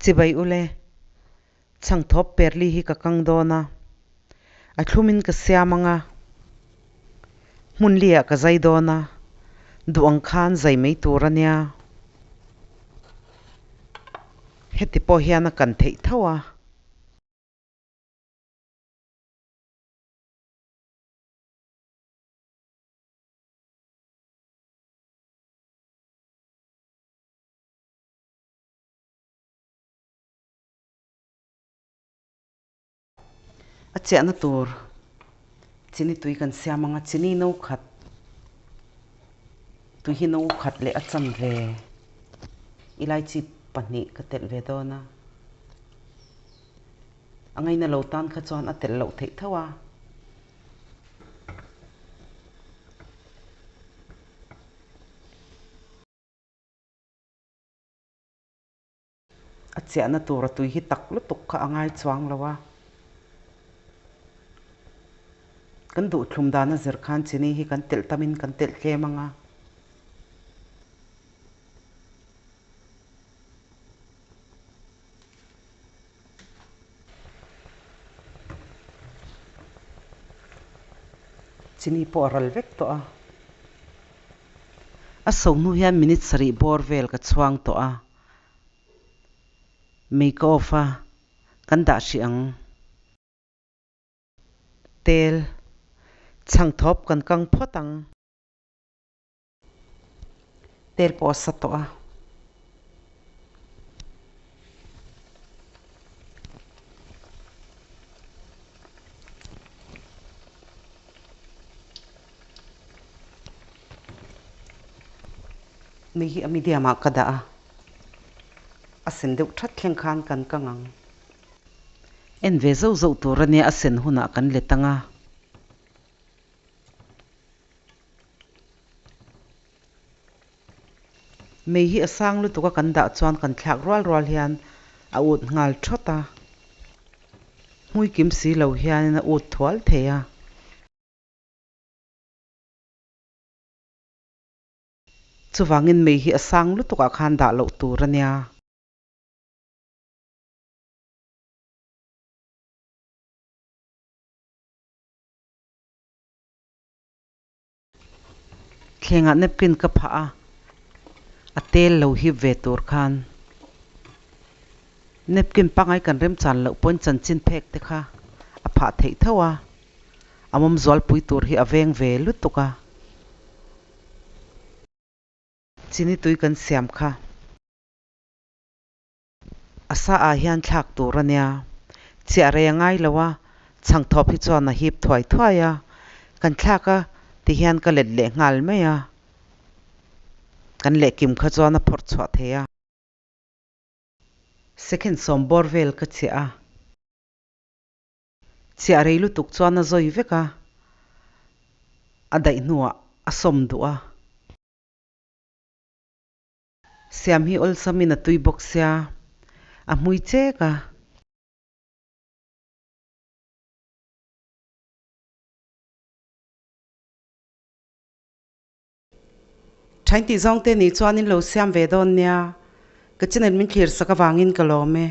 Chibai ule, chhangthawp perli hi ka kang dawn a, a thlumin ka siam ang a, hmun liah ka zai dawn a, duh ang khan zai mai tur a nia. Heti pawh hian a kan theih tho a. A chiahna tur chini tui kan siam ang a, chini no khat tui hi no khat leh a chan ve ilaichi pahnih ka telh ve dawn a, a ngaina lo tan kha chuan a telh loh theih tho a. A chiahna tura tui hi tak lutuk kha a ngai chuang lo a. Kan duhthlum dana zir khan chini hi kan telh tamin kan telh tlem ang a. Chini pawh a ral vek tawh a. A so hnu hian minute sarih bawr vel ka chhuang tawh a. Mei ka off a, kan dah hrih ang. Tel, chhangthawp kan kang phawt ang. Tel pawh a sa tawh a. Mei hi a medium ah ka dah a, a sen deuh that thleng khan kan kang ang. En ve zauh zauh tur a nia a sen hunah kan let ang a. Mei hi a sang lutuk a kan dah chuan kan thlak rual rual hian a ut nghal thawt a, hmui kim si lo hianin a ut thual thei a. Chuvangin mei hi a sang lutuk ah khan dah loh tur a nia. Thlengah napkin ka phah a, a tel lo hip ve tur khan napkin pangngai kan remchan loh pawhin chanchin phek te kha a phah theih tho a, a mawm zualpui tur hi a veng ve lutuk a. Chini tui kan siam kha. A sa ah hian thlak tur a nia. Chiah rei a ngai lo a, chhangthawp hi chuan a hip thuai thuai a, kan thlak a ti hian ka let leh nghal mai a, kan lehkim kha chuan a phawrh chhuah thei a. Second sawm bawr vel ka chiah a. Chiah rei lutuk chuan a zawi vek a, a daih hnuah a sawm duh a. Siam hi awlsamin a tui bawk sia, a hmui chek a. Thain tih zawng te nih chuan in lo siam ve dawn nia, ka channel min thlir sak avangin ka lawm e.